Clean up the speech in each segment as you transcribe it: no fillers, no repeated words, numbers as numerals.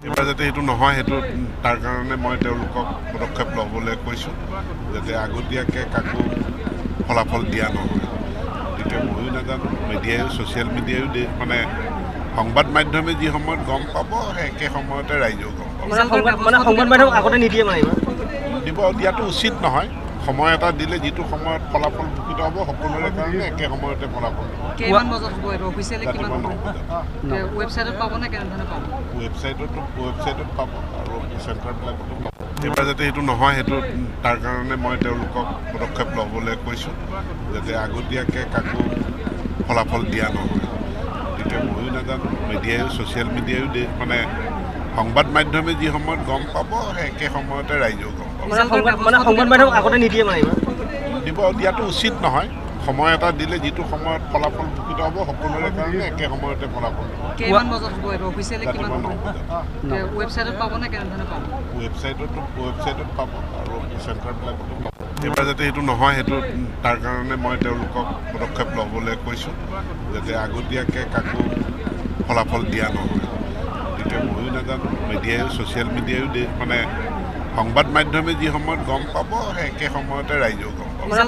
এইবাৰ যাতে সেইটো নহয়, সেইটো তাৰ কাৰণে মই তেওঁলোকক পদক্ষেপ ল'বলৈ কৈছোঁ, যাতে আগতীয়াকৈ কাকো ফলাফল দিয়া নহয়। গতিকে ময়ো নাজানো, মিডিয়াইও ছ'চিয়েল মিডিয়াইও মানে সংবাদ মাধ্যমে যি সময়ত গম পাব, সেই একে সময়তে ৰাইজেও গম পাব। মানে সংবাদ মাধ্যম আগতে নিদিয়ে, মানে দিব দিয়াটো উচিত নহয়। সময় এটা দিলে যিটো সময়ত ফলাফল ঘোষিত হ'ব, সকলোৰে কাৰণে একে সময়তে ফলাফল। কিমান বজাত হ'ব এইটো অফিচিয়েলি? কিমান ৰাতিপুৱা 9 বজাত। ৱেবছাইটত পাব নে কেনেধৰণে পাব? ৱেবছাইটত পাব আৰু চেণ্টাৰবিলাকতো পাব। এইবাৰ যাতে সেইটো নহয়, সেইটো তাৰ কাৰণে মই তেওঁলোকক পদক্ষেপ ল'বলৈ কৈছোঁ, যাতে আগতীয়াকৈ কাকো ফলাফল দিয়া নহয়। গতিকে ময়ো নাজানো, মিডিয়াইও ছ'চিয়েল মিডিয়াইও মানে সংবাদ মাধ্যমে যি সময়ত গম পাব, সেই একে সময়তে ৰাইজেও গম পাব। মানে সংবাদ মাধ্যম আগতে নিদিয়ে, মানে দিব দিয়াটো উচিত নহয়। সময় এটা দিলে যিটো সময়ত ফলাফল ঘোষিত হ'ব, সকলোৰে কাৰণে একে সময়তে ফলাফল। কিমান বজাত হ'ব এইটো অফিচিয়েলি? কিমান ৰাতিপুৱা 9 বজাত। ৱেবছাইটত পাব নে কেনেধৰণে পাব? ৱেবছাইটত পাব আৰু চেণ্টাৰবিলাকতো পাব। এইবাৰ যাতে সেইটো নহয়, সেইটো তাৰ কাৰণে মই তেওঁলোকক পদক্ষেপ ল'বলৈ কৈছোঁ, যাতে আগতীয়াকৈ কাকো ফলাফল দিয়া নহয়। গতিকে ময়ো নাজানো, মিডিয়াইও ছ'চিয়েল মিডিয়াইও মানে সংবাদ মাধ্যমে যি সময়ত গম পাব, সেই একে সময়তে ৰাইজেও গম পাব। মানে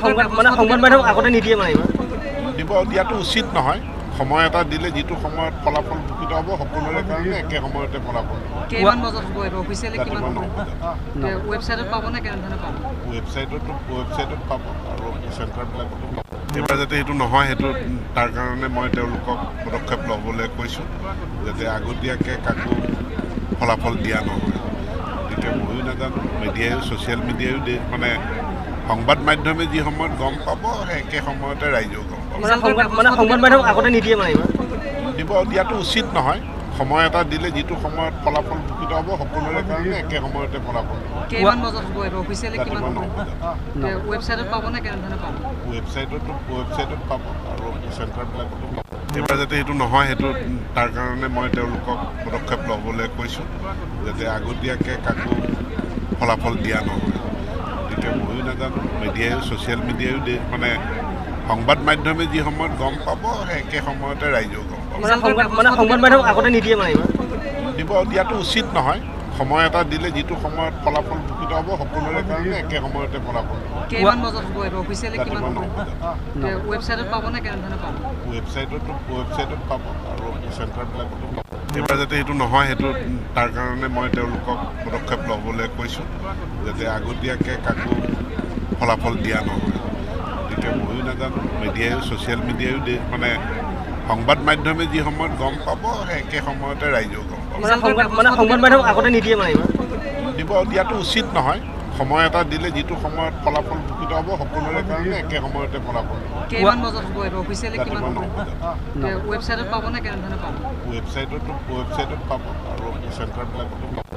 সংবাদ মাধ্যম আগতে নিদিয়ে, মানে দিব দিয়াটো উচিত নহয়। সময় এটা দিলে যিটো সময়ত ফলাফল ঘোষিত হ'ব, সকলোৰে কাৰণে একে সময়তে ফলাফল। কিমান বজাত হ'ব এইটো অফিচিয়েলি? কিমান ৰাতিপুৱা 9 বজাত। ৱেবছাইটত পাব নে কেনেধৰণে পাব? ৱেবছাইটত পাব আৰু চেণ্টাৰবিলাকতো পাব। এইবাৰ যাতে সেইটো নহয়, সেইটো তাৰ কাৰণে মই তেওঁলোকক পদক্ষেপ ল'বলৈ কৈছোঁ, যাতে আগতীয়াকৈ কাকো ফলাফল দিয়া নহয়। গতিকে ময়ো নাজানো, মিডিয়াইও ছ'চিয়েল মিডিয়াইও মানে সংবাদ মাধ্যমে যি সময়ত গম পাব, সেই একে সময়তে ৰাইজেও গম পাব। মানে সংবাদ মাধ্যম আগতে নিদিয়ে, মানে দিব দিয়াটো উচিত নহয়। সময় এটা দিলে যিটো সময়ত ফলাফল ঘোষিত হ'ব, সকলোৰে কাৰণে একে সময়তে ফলাফল। কিমান বজাত হ'ব এইটো অফিচিয়েলি? কিমান ৰাতিপুৱা 9 বজাত। ৱেবছাইটত পাব নে কেনেধৰণে পাব? ৱেবছাইটত পাব আৰু চেণ্টাৰবিলাকতো পাব। এইবাৰ যাতে সেইটো নহয়, সেইটো তাৰ কাৰণে মই তেওঁলোকক পদক্ষেপ ল'বলৈ কৈছোঁ, যাতে আগতীয়াকৈ কাকো ফলাফল দিয়া নহয়। গতিকে ময়ো নাজানো, মিডিয়াইও ছ'চিয়েল মিডিয়াইও মানে সংবাদ মাধ্যমে যি সময়ত গম পাব, সেই একে সময়তে ৰাইজেও গম পাব। মানে সংবাদ মাধ্যম আগতে নিদিয়ে, মানে দিব দিয়াটো উচিত নহয়। সময় এটা দিলে যিটো সময়ত ফলাফল ঘোষিত হ'ব, সকলোৰে কাৰণে একে সময়তে ফলাফল। কিমান বজাত হ'ব এইটো অফিচিয়েলি? কিমান ৰাতিপুৱা 9 বজাত। ৱেবছাইটত পাব নে কেনেধৰণে পাব? ৱেবছাইটত পাব আৰু চেণ্টাৰবিলাকতো পাব। এইবাৰ যাতে সেইটো নহয়, সেইটো তাৰ কাৰণে মই তেওঁলোকক পদক্ষেপ ল'বলৈ কৈছোঁ, যাতে আগতীয়াকৈ কাকো ফলাফল দিয়া নহয়। গতিকে ময়ো নাজানো, মিডিয়াইও ছ'চিয়েল মিডিয়াইও মানে সংবাদ মাধ্যমে যি সময়ত গম পাব, সেই একে সময়তে ৰাইজেও গম পাব। মানে সংবাদ মাধ্যম আগতে নিদিয়ে, মানে দিব দিয়াটো উচিত নহয়। সময় এটা দিলে যিটো সময়ত ফলাফল ঘোষিত হ'ব, সকলোৰে কাৰণে একে সময়তে ফলাফল। কিমান বজাত হ'ব এইটো অফিচিয়েলি? কিমান ৰাতিপুৱা 9 বজাত। ৱেবছাইটত পাব নে কেনেধৰণে পাব? ৱেবছাইটত পাব আৰু চেণ্টাৰবিলাকতো পাব।